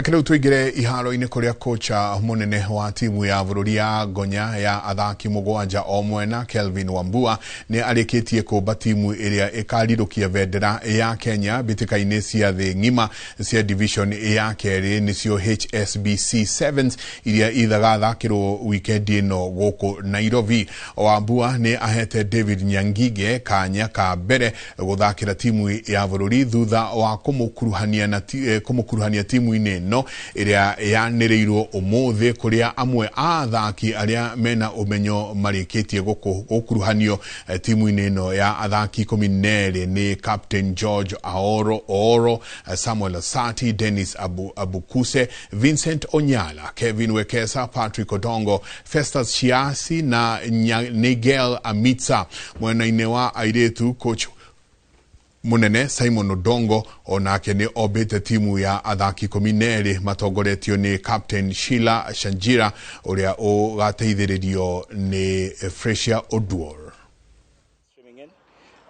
Reke rĩu tũingĩre iharo-inĩ kũrĩa kocha mũnene wa timu ya bũrũri ya Ngonya ya athaki mũgwanja o mwena Kelvin Wambua nĩ arĩkĩtie kũmba timu ĩrĩa ĩkarirũkia bendera ya Kenya mbĩtĩka-inĩ cia thĩ ng'ima cia division ya kerĩ nĩcio HSBC Sevens iria itagathakĩrwo wikendi ĩno gũkũ Nairobi. Wambua nĩ ahete David Nyangige kanya ka mbere gũthakĩra timu ya bũrũri thutha wa kũmũkuruhania na kũmũkuruhania timu-inĩ ĩno ĩrĩa yanĩrĩirwo ũmũthĩ kũrĩa amwe a athaki arĩa mena ũmenyo marĩkĩtie gũkuruhanio timu-inĩ ĩno ya athaki 12 nĩ Captain George Aoro Ooro, Samuel Asati, Dennis Abukuse, Vincent Onyala, Kevin Wekesa, Patrick Odongo, Festus Chiasi na Nigel Amitsa. Mwena-inĩ wa airĩtu coach munene Simon Odongo onake nĩ ombĩte timu ya athaki 12 matongoretio nĩ Captain Sheila Shanjira ũrĩa ũgateithĩrĩrio nĩ Fresia Oduor.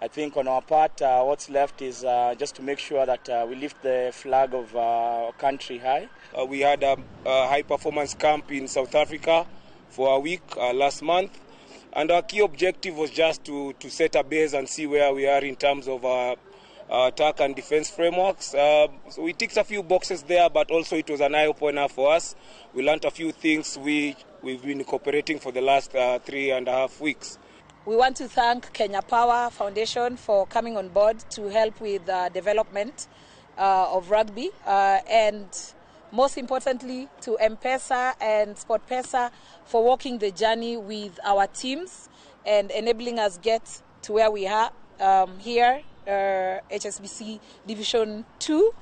I think on our part, what's left is just to make sure that we lift the flag of our country high. We had a high-performance camp in South Africa for a week last month, and our key objective was just to set a base and see where we are in terms of our attack and defense frameworks. So we ticked a few boxes there, but also it was an eye-opener for us. We learned a few things we've been incorporating for the last 3.5 weeks. We want to thank Kenya Power Foundation for coming on board to help with the development of rugby, and most importantly to M-Pesa and SportPesa for walking the journey with our teams and enabling us get to where we are here, HSBC Division 2.